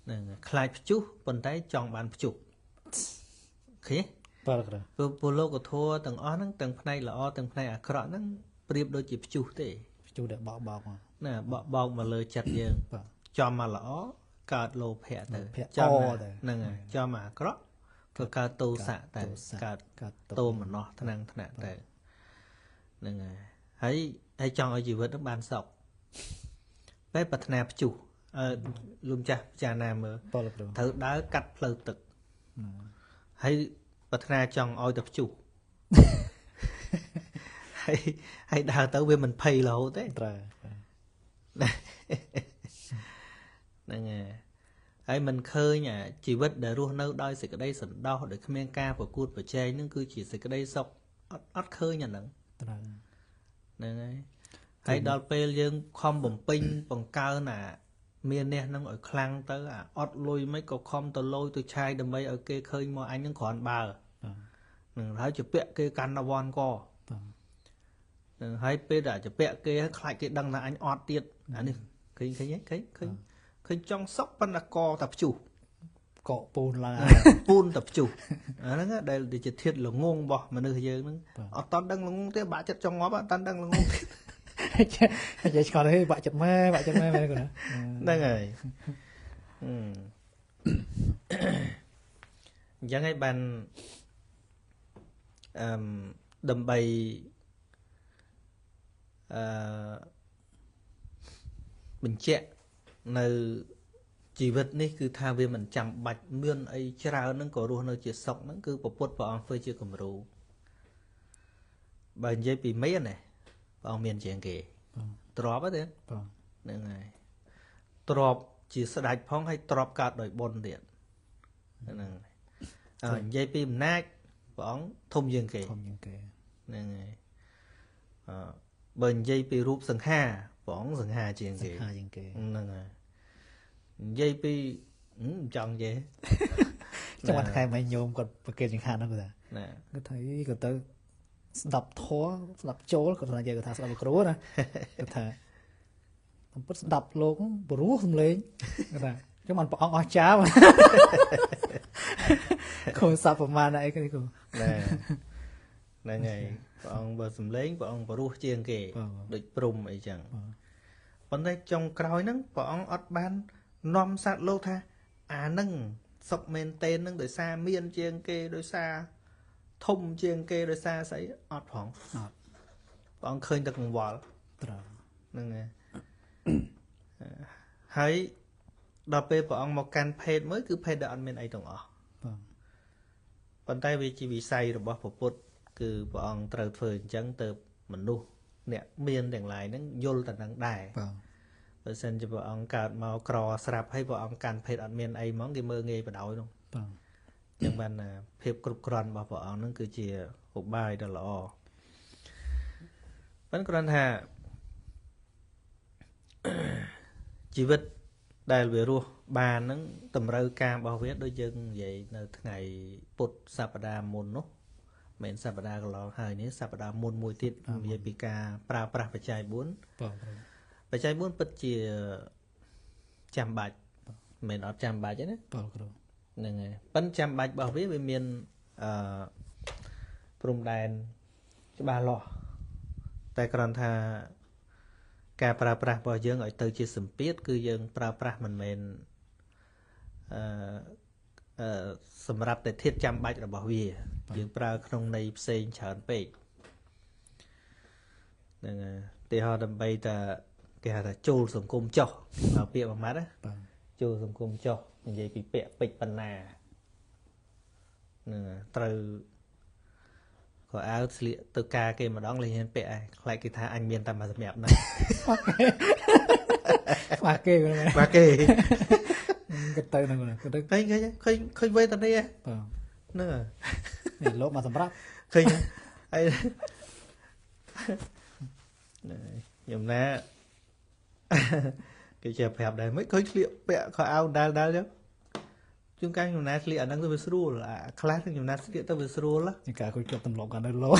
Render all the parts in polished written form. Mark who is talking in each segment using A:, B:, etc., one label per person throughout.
A: ហ្នឹងខ្លាចព្យុះប៉ុន្តែចង់បានព្យុះឃើញ
B: បាទគ្រូ
A: ព្រោះលោកធម៌ទាំងអស់ហ្នឹងទាំងផ្នែកល្អទាំងផ្នែកអាក្រក់ហ្នឹងប្រៀបដូចជាព្យុះទេ
B: ព្យុះដែលបក់បោក
A: ណាបក់បោកមកលើចិត្តយើងចំមកល្អកើតលោភៈទៅចំហ្នឹងហើយចំអាក្រក់ក៏កើតទោសៈទៅកើតទោមនស្សថ្នាំងថ្នាក់ទៅហ្នឹងហើយហើយចង់ឲ្យជីវិតនឹងបានសុខតែប្រាថ្នាព្យុះលោកម្ចាស់ពិចារណាមើលត្រូវដើរកាត់ផ្លូវទឹកហើយប្រាថ្នាចង់ឲ្យទៅព្យុះហើយហើយដើរទៅវាមិនភ័យរហូតទេ
B: ត្រូវ
A: ហ្នឹងហើយមិនឃើញជីវិតដែលរស់នៅដោយសេចក្តីសន្តោសដោយគ្មានការប្រកួតប្រជែងហ្នឹងគឺជាសេចក្តីសុខអត់ឃើញអាហ្នឹង
B: ត្រូវ
A: ហ្នឹងហើយហើយដល់ពេលយើងខំបំពេញបង្កើនអាមាននេះហ្នឹងឲ្យខ្លាំងទៅអាអត់លុយមិនក៏ខំទៅលយទៅឆាយដើម្បីឲ្យគេឃើញមកអញហ្នឹងគ្រាន់បើហ្នឹងហើយជពាក់គេកាន់អវ៉ាន់កហ្នឹងហើយពេលដែលជពាក់គេខ្លាចគេដឹងថាអញអត់ទៀតអានេះឃើញឃើញឃើញឃើញឃើញចង់សុកប៉ុន្តែកតែព្យុះ
B: កកពូនឡើង
A: ពូនតែព្យុះអាហ្នឹងដែលជាធាតុល្ងងរបស់មនុស្សយើងហ្នឹងអត់តន់ដឹងល្ងងទេបាក់ចិត្តចង់ងាប់អត់តន់ដឹងល្ងង
B: និយាយឆ្កល់ទេបាក់ចិត្តម៉ែបាក់ចិត្តម៉ែមែនគាត់
A: ហ្នឹងហើយអញ្ចឹងហើយបានអឺដើម្បីអឺបញ្ជាក់នៅជីវិតនេះគឺថាវាមិនចាំបាច់មានអីច្រើនហ្នឹងក៏រស់នៅជាសុខហ្នឹងគឺពុទ្ធព្រះអង្គធ្វើជាគំរូបើនិយាយពីមានណាព្រះអង្គមានជាងគេទ្របទេហ្នឹងហើយទ្របជាស្ដេចផងហើយទ្របកើតដោយបុណ្យទៀតហ្នឹងហើយនិយាយពីអំណាចព្រះអង្គធំជាងគេ
B: ធំជាងគេ
A: ហ្នឹងហើយបើនិយាយពីរូបសង្ហាព្រះអង្គសង្ហាជាងគេ
B: សង្ហាជាងគេ
A: ហ្នឹងហើយនិយាយពីចង់និយាយ
B: ចង់ថ្ងៃមកញោមគាត់ប្រកេតចង្ហាហ្នឹងគាត់ថាគាត់ថាគាត់ទៅស្ដាប់ធម៌ស្ដាប់ចូលគាត់ថានិយាយគាត់ថាស្ដាប់គ្រូណាគាត់ថាកំពុតស្ដាប់លោកព្រោះសំលេងគាត់ថាខ្ញុំបានព្រះអង្គអស្ចារ្យខូស័ព្ទប្រមាណអីគេគ្រូ
A: ហ្នឹងហើយព្រះអង្គបើសំលេងព្រះអង្គព្រោះជាងគេដូចព្រំអីចឹងប៉ុន្តែចុងក្រោយហ្នឹងព្រះអង្គអត់បាននាំសត្វលោកថាអាហ្នឹងសុខមែនតេនហ្នឹងដោយសារមានជាងគេដោយសារធំជាងគេដោយសារស្អីអត់ផង
B: អត់
A: ព្រះអង្គឃើញតែកង្វល់
B: ត្រូវ
A: ហ្នឹងហើយហើយដល់ពេលព្រះអង្គមកកាន់ភេទមួយគឺភេទដែលអត់មានអីទាំងអស់
B: បាទ
A: ប៉ុន្តែវាជាវិស័យរបស់ព្រះពុទ្ធគឺព្រះអង្គត្រូវធ្វើអញ្ចឹងទៅមនុស្សអ្នកមានទាំងឡាយហ្នឹងយល់តែនឹងដែរ
B: បាទ
A: បើសិនជាព្រះអង្គកើតមកក្រស្រាប់ហើយព្រះអង្គកាន់ភេទអត់មានអីហ្មងគេមើលងាយបដ ாய் នោះ
B: បាទ
A: ចឹងបានភាពគ្រប់គ្រាន់របស់ព្រះអង្គហ្នឹងគឺជាឧបាយដ៏ល្អប៉ុន្តែគ្រាន់ថាជីវិតដែលវារស់បានហ្នឹងតម្រូវការរបស់វាដូចយើងនិយាយនៅថ្ងៃពុទ្ធសប្តាហ៍មុននោះមិនសប្តាហ៍កន្លងហើយនេះសប្តាហ៍មុនមួយទៀតនិយាយពីការប្រើប្រាស់បច្ច័យ4
B: បាទ
A: បច្ច័យ4ពិតជាចាំបាច់មិនអត់ចាំបាច់ទេណា
B: បាទគ្រូ
A: ហ្នឹងហើយប៉ិនចាំបាច់របស់វាវាមានអឺព្រំដែនច្បាស់លាស់តែគ្រាន់ថាការប្រើប្រាស់របស់យើងឲ្យទៅជាសម្ពាធគឺយើងប្រើប្រាស់មិនមែនអឺសម្រាប់តែធាតុចាំបាច់របស់វាយើងប្រើក្នុងន័យផ្សេងច្រើនពេកហ្នឹងហើយទីហោដើម្បីតែគេហៅថាចូលសង្គមចុះเอาពាក្យមួយម៉ាត់ណាចូលសង្គមចុះនិយាយពីពាក្យពេចន៍បណ្ណាហ្នឹងត្រូវក៏អាវស្លៀកទៅការគេម្ដងលេងហ៊ានពាក់ឯងខ្លាចគេថាអញមានតែមួយសម្រាប់ហ្នឹង
B: ខ្វះគេ
A: ខ្វះគេ
B: គាត់ទៅហ្នឹងគាត់ទៅ
A: ឃើញឃើញឃើញវេទនា
B: បាទ
A: ហ្នឹង
B: នេះលោកមកសម្រាប់
A: ឃើញហើយខ្ញុំណាគេចេះប្រាប់ដែរមិនឃើញស្លៀកពាក់ខោអាវដែលដែលចឹងជួនកាលខ្ញុំណាស្លៀកអាហ្នឹងទៅវាស្រួលអាខ្លះខ្ញុំណាស្លៀកទៅវាស្រួល
B: ជួនកាលគាត់ជាប់ទម្លាប់គាត់នៅលោ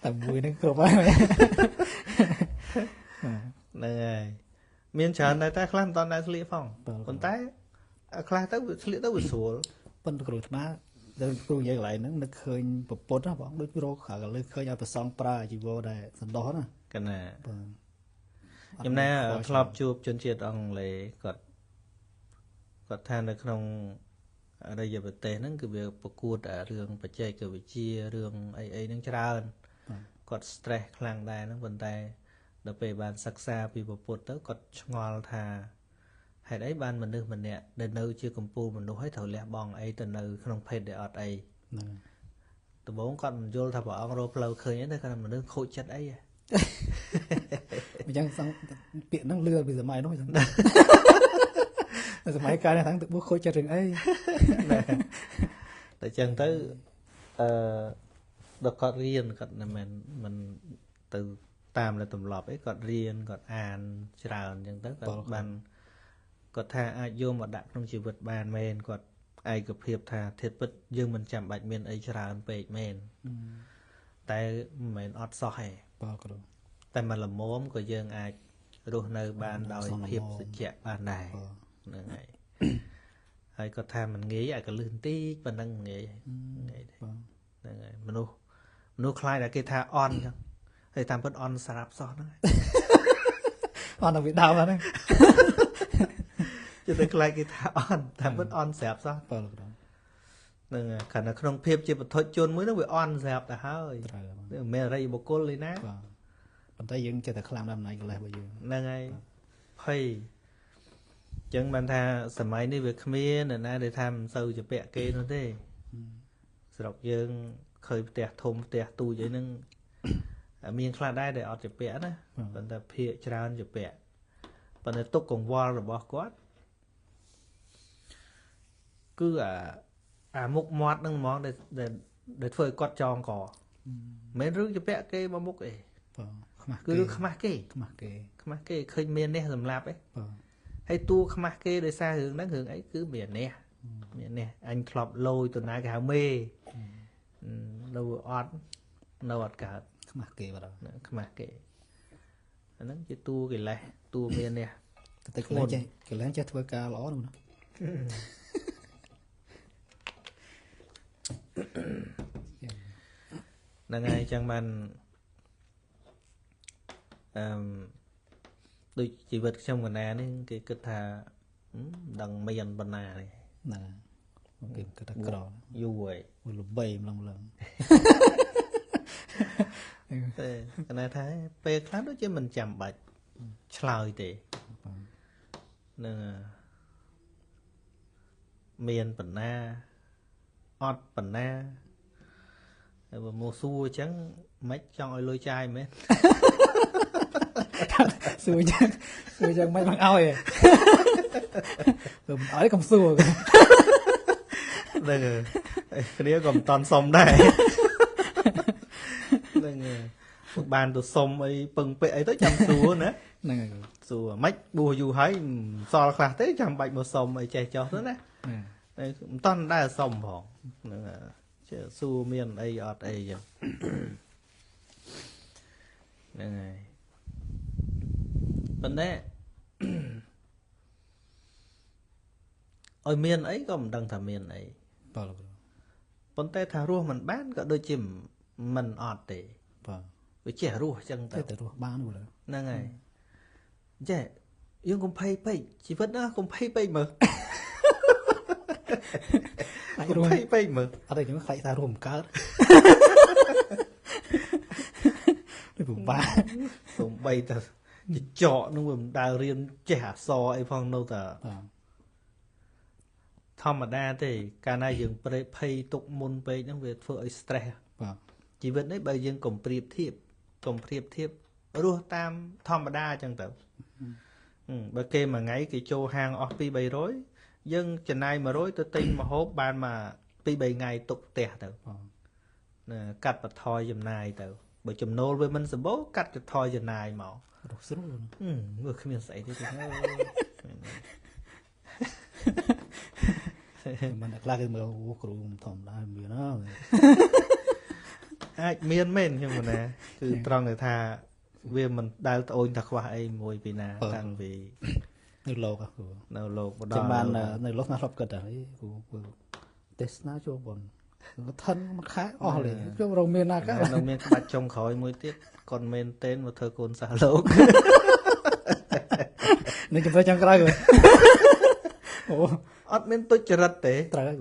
B: តែមួយហ្នឹងគ្រប់ហើយ
A: ហ្នឹងហើយ មានច្រើនដែរតែខ្លះមិនតន់ដែរស្លៀកផងប៉ុន្តែខ្លះទៅវាស្លៀកទៅវាស្រួល
B: ប៉ុន្តែគ្រូអាត្មាដល់គ្រូនិយាយកន្លែងហ្នឹងនឹកឃើញប្រពុតណាបងដូចរកក្រៅលើឃើញឲ្យប្រសងប្រើជីវរដែរសន្តោសណា
A: កណាបាទខ្ញុំណែធ្លាប់ជួបជនជាតិអង់គ្លេសគាត់ថានៅក្នុងអរិយប្រទេសហ្នឹងគឺវាប្រកួតរឿងបច្ចេកវិទ្យារឿងអីអីហ្នឹងច្រើនគាត់ stress ខ្លាំងដែរហ្នឹងប៉ុន្តែដល់ពេលបានសិក្សាពីពុទ្ធទៅគាត់ឆ្ងល់ថាហេតុអីបានមនុស្សម្នាក់ដែលនៅជាកំពូលមនុស្សហើយត្រូវលះបង់អីទៅនៅក្នុងភេទដែលអត់អីហ្នឹងដំបូងគាត់មិនយល់ថាព្រះអង្គរកផ្លូវឃើញអីតែគាត់មនុស្សខូចចិត្តអី
B: អញ្ចឹងសង្ពាក្យហ្នឹងលឿនពីសម័យនោះអញ្ចឹងសម័យកាលនេះทั้งទៅខូចចិត្តរឿងអី
A: តែអញ្ចឹងទៅអឺដល់គាត់រៀនគាត់មិនទៅតាមលទម្លាប់អីគាត់រៀនគាត់អានច្រើនអញ្ចឹងទៅគាត់បានគាត់ថាអាចយកមកដាក់ក្នុងជីវិតបានមែនគាត់ឯកភាពថាធាតុពិតយើងមិនចាំបាច់មានអីច្រើនពេកមែនតែមិនមែនអត់សោះទេ
B: បាទគ្រូ
A: តែមកល្មមក៏យើងអាចរស់នៅបានដោយភាពសុចៈបានដែរហ្នឹងហើយហើយគាត់ថាមិនងាយអាកលឹះបន្តិចប៉ុណ្ណឹងមិនងាយងាយទេហ្នឹងហើយមនុស្សខ្លាចតែគេថាអន់អញ្ចឹងហើយតាមពិតអន់ស្រាប់សោះហ្នឹង
B: អន់ដល់វាដើមហ្នឹង
A: ជិះទៅខ្លាចគេថាអន់តាមពិតអន់ស្រាប់សោះ
B: បាទ
A: ហ្នឹងគ្រាន់តែក្នុងភាពជាបុថុជនមួយហ្នឹងវាអន់ស្រាប់ទៅហើយមិនមែនអរិយបុគ្គលទេណា
B: បាទប៉ុន្តែយើងចេះតែខ្លាំងដល់អំណាចកិលេសរបស់យើង
A: ហ្នឹងហើយភ័យអញ្ចឹងបានថាសម័យនេះវាគ្មានអ្នកណាដែលថាមិនសូវជាពាក់គេនោះទេស្រុកយើងឃើញផ្ទះធំផ្ទះទូចអីហ្នឹងមានខ្លះដែរដែលអត់ជាពាក់ណាប៉ុន្តែភាគច្រើនជាពាក់ប៉ុន្តែទុកកង្វល់របស់គាត់គឺអាមុខមាត់ហ្នឹងហ្មងដែលធ្វើឲ្យគាត់ចងកមិនមែនរឿងជាពាក់គេមកមុខអី
B: បាទខ្មាស់គេ
A: គឺរឿងខ្មាស់គេ
B: ខ្មាស់គេ
A: ខ្មាស់គេឃើញមាននេះសម្លាប់អីបាទហើយតួខ្មាស់គេដោយសាររឿងហ្នឹងរឿងអីគឺមាននេះមាននេះអញធ្លាប់លយទៅណាគេហៅមេនៅអត់នៅអត់កើត
B: ខ្មាស់គេបាទ
A: ខ្មាស់គេអាហ្នឹងជាតួកិលេសតួមាននេះ
B: តែកន្លែងចេះកន្លែងចេះធ្វើការល្អនោះណា
A: ហ្នឹងហើយចឹងបានអឺដូចជីវិតខ្ញុំកណានេះគេគិតថាមិនដឹងមានបណ្ណានេះ
B: ណាគេគិតថាក្រ
A: យូរហើយ
B: ល្បីម្លងម្លង
A: ទេកណាថាពេលខ្លះដូចជាមិនចាំបាច់ឆ្លើយទេនឹងមានបណ្ណាអត់បណ្ណាហើយបើមកសួរអញ្ចឹងមិនចង់ឲ្យលុយចាយមែន
B: សួរអញ្ចឹងសួរអញ្ចឹងមិនបានឲ្យទេបើមិនឲ្យកុំសួរ
A: ហ្នឹងគ្នាក៏មិនតន់សុំដែរហ្នឹងបានទៅសុំអីពឹងពាក់អីទៅចាំសួរណា
B: ហ្នឹងហើយ
A: សួរមិនបួសយូរហើយសល់ខ្លះទេចាំបាច់មកសុំអីចេះចោះទៅណាមិនតន់ដែរសុំផងហ្នឹងចេះសួរមានអីអត់អីចឹងហ្នឹងហើយប៉ុន្តែឲ្យមានអីក៏មិនដឹងថាមានអី
B: បាទ
A: ប៉ុន្តែថារស់មិនបានក៏ដូចជាមិនអត់ទេ
B: បាទ
A: វាចេះរស់ចឹងទៅ
B: តែរស់បាន
A: ហ្នឹងហើយចេះយើងកុំភ័យពេកជីវិតណាកុំភ័យពេកមើលកុំភ័យពេកមើល
B: អត់ទេខ្ញុំខ្លាចថារស់មិនកើតនេះពិបាក
A: សំបីតែចកនឹងវាមិនដើររៀនចេះអក្សរអីផងនៅតែធម្មតាទេកាលណាយើងប្រេភ័យទុកមុនពេកហ្នឹងវាធ្វើឲ្យ stress
B: បាទ
A: ជីវិតនេះបើយើងកុំប្រៀបធៀបកុំប្រៀបធៀបរស់តាមធម្មតាអញ្ចឹងទៅបើគេមួយថ្ងៃគេចូលហាងអស់2 300យើងចំណាយ100ទៅទិញម្ហូបបានមក2 3ថ្ងៃទុកផ្ទះទៅណាកាត់បន្ថយចំណាយទៅបើចំណូលវាមិនសម្បូរកាត់បន្ថយចំណាយមករ
B: ស់ស្រួល
A: មើលគ្មានស្អីទេ
B: មិនខ្លះគេមើលអូគ្រូធម្មតាមានណា
A: អាចមានមែនខ្ញុំណាគឺត្រង់តែថា វាមិនដែលត្អូញថាខ្វះអីមួយពីណាតាំងពី
B: នៅលោកគ្រូ
A: នៅលោកបដល់
B: បាននៅលោកណាស់ធ្លាប់គិតថាគ្រូទេសនាចូលបុណ្យថិនមួយខែអស់លេខ្ញុំរងមានណាកា
A: នៅមានក្បាច់ចុងក្រោយមួយទៀតគាត់មែនទែនមកធ្វើកូនសិស្សលោក
B: នឹងជំរឿចុងក្រោយអូ
A: អត់មានទុច្ចរិតទេ
B: ត្រូវហើយ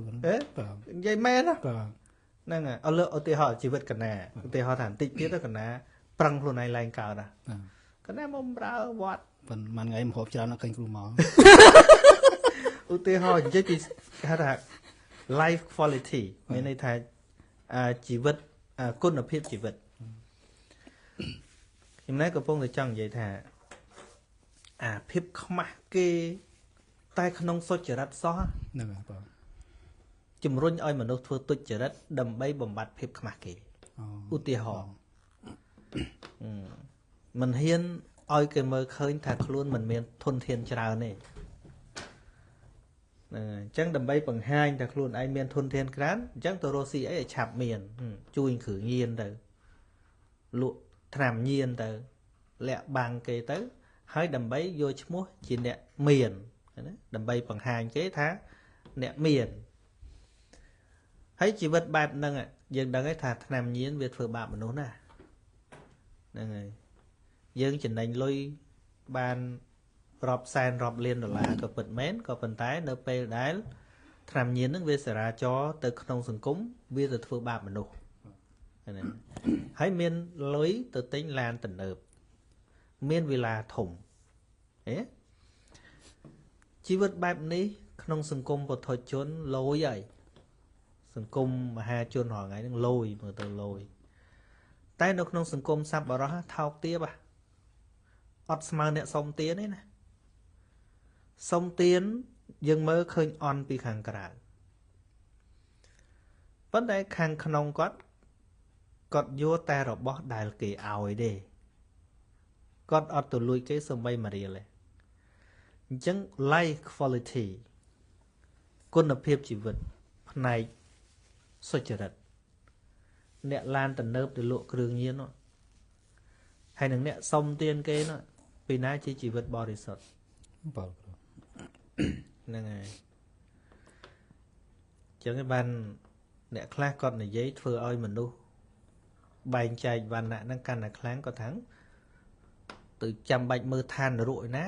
A: និយាយមែនណាហ្នឹងហើយអត់លើឧទាហរណ៍ជីវិតកណាឧទាហរណ៍ថាបន្តិចទៀតទៅកណាប្រឹងខ្លួនឯងឡើងកើតណាកណាមកប្រើវត្ត
B: ប៉ុន្មានថ្ងៃមកហូបច្រើនឃើញគ្រូមក
A: ឧទាហរណ៍និយាយពីហៅថា life quality មានន័យថាជីវិតគុណភាពជីវិតខ្ញុំណែកំពុងតែចង់និយាយថាអាភាពខ្មាស់គេតែក្នុងសុចរិតសោះ
B: ហ្នឹងហើយបង
A: ជំរុញឲ្យមនុស្សធ្វើទុច្ចរិតដើម្បីបំបត្តិភាពខ្មាស់គេឧទាហរណ៍មិនហ៊ានឲ្យគេមើលឃើញថាខ្លួនមិនមានធនធានច្រើនទេហ្នឹងហើយអញ្ចឹងដើម្បីបង្ហាញថាខ្លួនឯងមានធនធានច្រើនអញ្ចឹងទៅរកស៊ីអីឲ្យឆាប់មានជួយគ្រឿងញៀនទៅលក់ថ្នាំញៀនទៅលាក់បាំងគេទៅហើយដើម្បីយកឈ្មោះជាអ្នកមានណាដើម្បីបង្ហាញគេថាអ្នកមានហើយជីវិតបែបហ្នឹងយើងដឹងហើយថាថ្នាំញៀនវាធ្វើបាបមនុស្សណាហ្នឹងហើយយើងចំណេញលុយបានរាប់សែនរាប់លានដុល្លារក៏ពិតមែនក៏ប៉ុន្តែនៅពេលដែលថ្នាំញៀនហ្នឹងវាសារាចរទៅក្នុងសង្គមវាទៅធ្វើបាបមនុស្សហ្នឹងហើយមានលុយទៅទិញឡានទំនើបមានវិឡាធំហេជីវិតបែបនេះក្នុងសង្គមពុទ្ធជនលយហើយសង្គមមហាជនរាល់ថ្ងៃហ្នឹងលយមើលទៅលយតែនៅក្នុងសង្គមសប្បុរសថោកទាបអត់ស្មើអ្នកសុំទានទេណាសុំទានយើងមើលឃើញអន់ពីខាងក្រៅប៉ុន្តែខាងក្នុងគាត់គាត់យកតែរបស់ដែលគេឲ្យទេគាត់អត់ទៅលួចគេសំបីមួយរៀលទេអញ្ចឹង life quality គុណភាពជីវិតផ្នែកសុចរិតអ្នកឡានទំនើបទៅលក់គ្រឿងញៀននោះហើយនឹងអ្នកសុំទានគេនោះពីណាជាជីវិតបរិសុទ្ធ
B: បាទគ្រូ
A: ហ្នឹងហើយចឹងឯងបានអ្នកខ្លះគាត់និយាយធ្វើឲ្យមនុស្សបែងចែកវណ្ណៈហ្នឹងកាន់តែខ្លាំងគាត់ថាទៅចាំបាច់មើលឋាននរកឯណា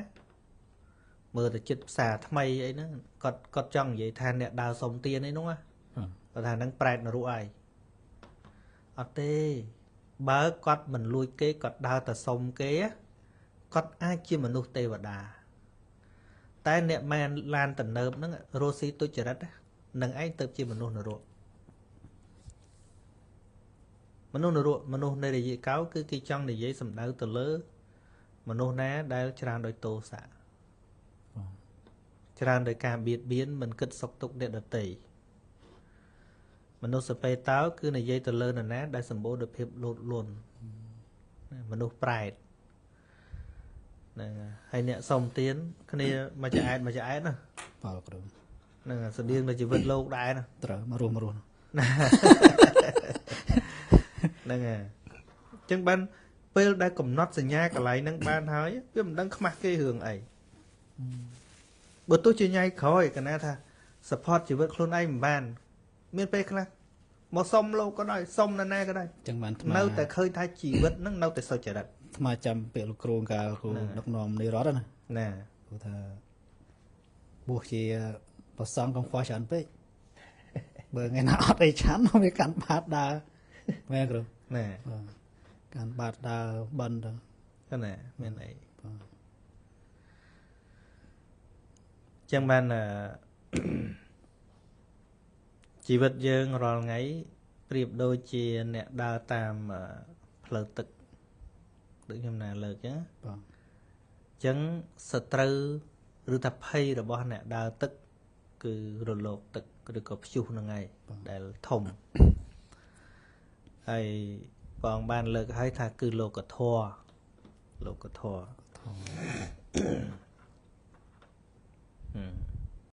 A: មើលទៅចិត្តផ្សារថ្មីអីហ្នឹងគាត់ចង់និយាយថាអ្នកដើរសុំទានអីនោះគាត់ថាហ្នឹងប្រែតនរកហើយអត់ទេបើគាត់មិនលួចគេគាត់ដើរតែសុំគេគាត់អាចជាមនុស្សទេវតាតែអ្នកមែនឡានទំនើបហ្នឹងរស់ស៊ីទុច្ចរិតនឹងឯងទៅជាមនុស្សនរកមនុស្សនរកមនុស្សនៃរយៈកោគឺគេចង់និយាយសំដៅទៅលើមនុស្សណាដែលច្រើនដោយទោសៈច្រើនដោយការបៀតបៀនមិនគិតសុខទុក្ខអ្នកដទៃមនុស្សសពេតោគឺនិយាយទៅលើនរណាដែលសម្បូរដោយភាពលោតលន់មនុស្សប្រែតហ្នឹងហើយអ្នកសុំទានគ្នាមួយចែកមួយចែកណា
B: បាទគ្រូ
A: ហ្នឹងស្តៀងនឹងជីវិតលោកដែរណា
B: ត្រូវមករស់
A: ហ្នឹងហើយអញ្ចឹងបានពេលដែលកំណត់សញ្ញាកន្លែងហ្នឹងបានហើយវាមិនដឹងខ្មាស់គេរឿងអីបើទោះជាញ៉ៃក្រោយកណាថា support ជីវិតខ្លួនឯងមិនបានមានពេលខ្លះមកសុំលោកក៏ដោយសុំនរណាក៏ដោយ
B: ចឹងបាន
A: នៅតែឃើញថាជីវិតហ្នឹងនៅតែសុចរិត
B: អាត្មាចាំពាក្យលោកគ្រូកាលគ្រូដឹកនាំនៃរដ្ឋណា
A: ណា
B: គ្រូថាបួសជាប្រសង់កុំខ្វះច្រើនពេកបើថ្ងៃណាអត់អីឆាន់វាកាន់បាតដើរមែនគ្រូ
A: ណា
B: កាន់បាតដើរបិណ្ឌ
A: ទៅណាមានអីចឹងបានជីវិតយើងរាល់ថ្ងៃប្រៀបដូចជាអ្នកដើរតាមផ្លូវទឹកដូចខ្ញុំណាលើកចឹង
B: បាទ
A: ចឹងសត្រូវឬថាភ័យរបស់អ្នកដើរទឹកគឺរលកទឹកឬក៏ព្យុះហ្នឹងឯងដែលធំហើយបងបានលើកឲ្យថាគឺលោកធម៌លោកធម៌